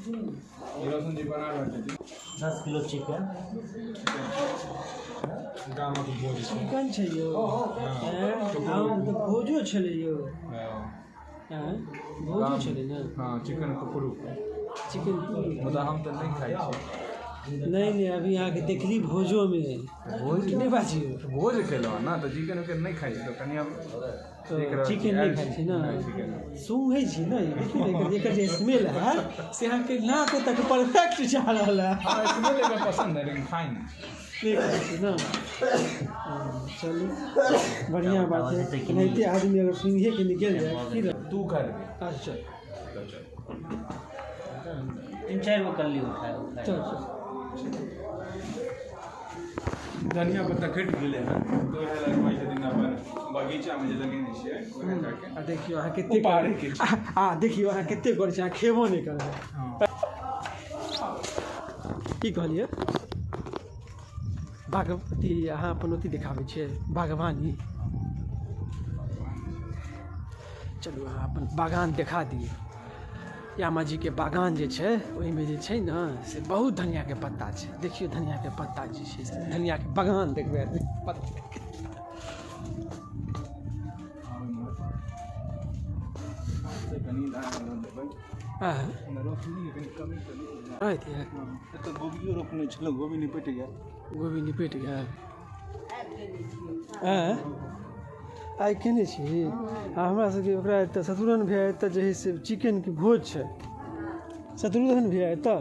रोशन जी बना रहल छथिन। 10 किलो चिकन गामक भोज छै। चिकन छै यौ, तऽ भोजो छलै यौ। भोजो छलै ने? हँ, चिकन कुकड़ू। चिकन मुदा हम तऽ नहि खाइ छी। नहीं नहीं, अभी अहाँके देखली भोजोमे भोज नहि बाजियौ। भोज खेलहुँ ने तऽ चिकन उकन नहि खाइ छी, तऽ कनि हम चिकन नहि खाइ छी ने, सूँघै छी ने। देखियौ ने एकर जे स्मेल है से अहाँके नाक तक परफेक्ट जा रहल है। स्मेल एकर पसन्द है लेकिन खाइ नहि खाइ छी ने। चलू बढ़िआँ बात है, एनाहिते आदमी अगर सूँघेके निकलि जाए की। तू खा लेबै? अच्छा 3-4 गो कल्ली उठाए। चल धनिया पत्ता कटि गेलै हँ तऽ उएह लगबै छथिन अपन बगीचामे जे लगेने छियै उएह जाके। आ देखियौ अहाँ कतेक आ देखियौ अहाँ कतेक करै छी, अहाँ खेबो नहि करबै। की कहलियै? बागवती अहाँ अपन अथी देखाबै छियै बागवानी। चलू अहाँ अपन बागान देखा दियौ। श्यामा जीके बागान जे छै ओहिमे जे छै ने से बहुत धनियाके पत्ता छै। देखियौ धनियाके पत्ता जे छै, धनियाके बगान देखबै। गोभियो रोपने छलहुँ, गोभी निपटि गेल। गोभी निपटि गेल। आइ केने छी हमरा सबके ओकरा एतऽ शत्रुघ्न भैया एतऽ जे है से चिकनके भोज छै। शत्रुघ्न भैया एतऽ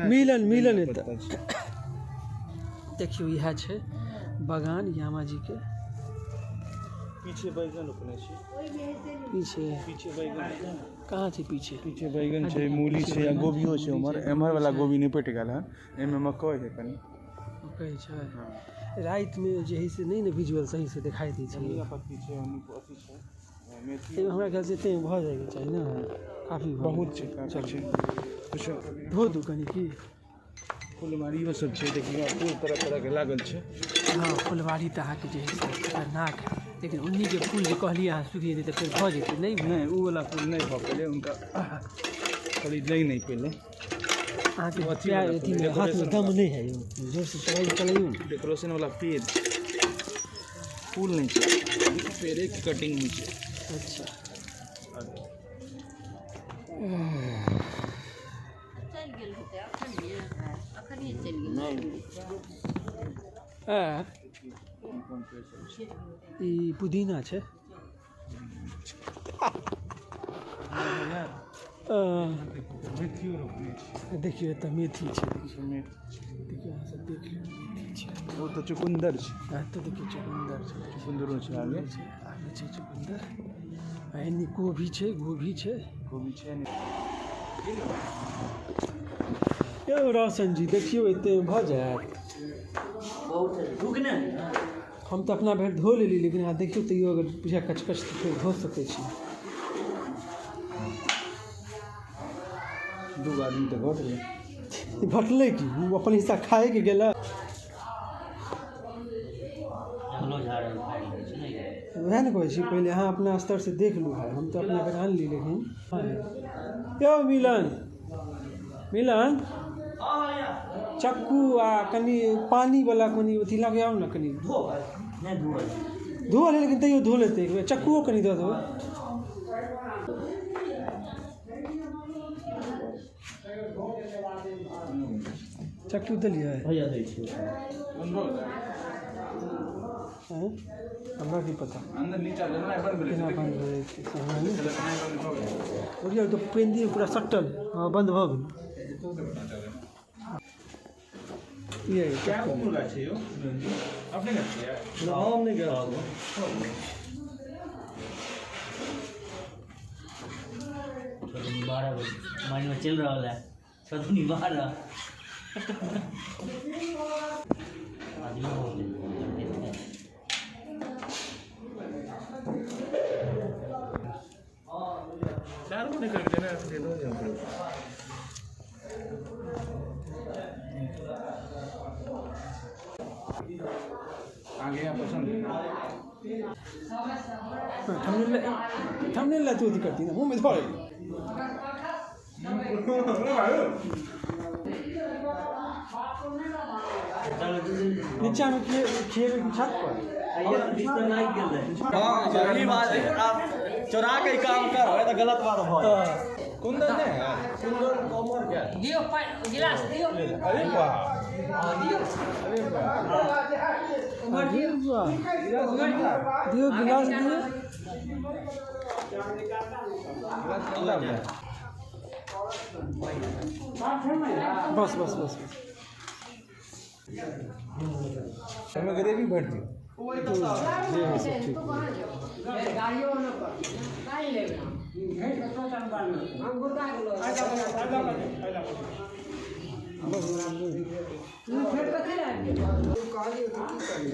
मिलन मिलन एतऽ देखियौ इएह छै बगान श्यामा जीके। पीछे बैगन रोपने छी। पीछे पीछे बैगन कहाँ छै? पीछे पीछे बैगन छै, मूली छै आ गोभियो छै। उम्हर एम्हर वाला गोभी निपटि गेल हन, एहिमे मकइ है कनि। मकइ छै। रातिमे जे है से नहि ने विजुअल सही से देखाइ दै छै। पत्ती छै, अथी छै, मेथी। हमरा ख्याल से एते भऽ जाइके चाही ने, काफी बहुत छै, काफी छै। कुछ धो दू कनि की। फुलबाड़ियो सब छै, देखियौ फूल तरह तरह के लागल छै। हँ, फुलबाड़ी तऽ अहाँके जे है से खतरनाक है, लेकिन उन्नीके फूल जे कहलियै अहाँ सुखि जेतै तऽ फेर भऽ जेतै। नहि नहि, ओ वाला फूल नहि भऽ पेलै हुनका, खाली लागि नहि पेलै। अहाँके प्यार अथीमे हाथमे दम नहि है यौ, जोरसँ चलैयौ ने। डेकोरेशन वाला पेड़ फूल नहि छै, पेड़ेके कटिंग होइ छै। अच्छा ई पुदीना छै। देखियौ एतऽ मेथी छै। देखियौ अहाँ सब देख लियौ मेथी छै। ओ तऽ चुकुन्दर छै। एतऽ देखियौ चुकुन्दर छै। चुकुन्दरो छै आगे। आगे छै चुकुन्दर। आ एन्नी गोभी छै, गोभी छै, गोभी छै। यौ रोशन जी देखियौ एते भऽ जायत। हम तऽ अपना भरि धो लेली, लेकिन अहाँ देखियौ तैयो अगर बुझाय कचकच तऽ फेर धो सकै छी। दू आदमी तऽ घटलै। घटलै की, ओ अपन हिस्सा खाएके गेलै। वएह ने कहै छी, पहिले अहाँ अपना स्तरसँ देख लू भाइ। हम तऽ अपना भरि आनली, लेकिन यौ मिलन मिलन चक्कू आ कनि पानीवला कनि अथी लऽ आउ ने, कनि धोअल है लेकिन तैयो धो लेतै एक बेर। चक्कुओ कनि दऽ देबै। चक्कू देलियै? हमरा की पता केना बन्द भऽ जाइ छै। तऽ पेंदी पूरा सटल। हँ, बन्द भऽ गेल। माइंड में चल रहा है 6:12 आदमी हो गए। आगे यहाँ पसंद है। थंबनेल ला तू अथी करती ना मुँह में थोड़े। नीचा में खिएबै कि छत पर? हाँ यही बात है, आप चोरा के काम कर तो गलत बात हो। कुंदन नहीं है, कुंदन कमर क्या? दियो गिलास दियो। अरे वाह, अरे वाह, दियो गिलास दियो। बस बस बस बस। हमें ग्रेवी भर दी। ठीक।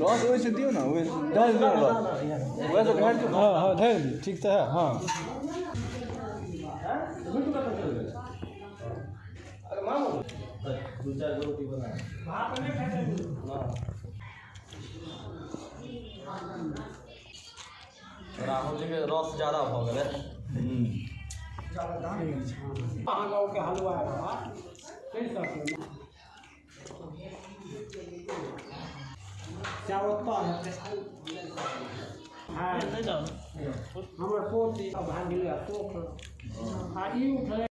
रस वैसे दियो ना, वैसे डाल दियो रस, वैसे ढाल दियो। हाँ हाँ ढाल दियो, ठीक तो है। हाँ दो चार रोटी बना। राहुल जी के रस ज्यादा भ गेलै। गाँव के हलवा है बाबा, हमर पोती भाग गेलै आ ई उठलै।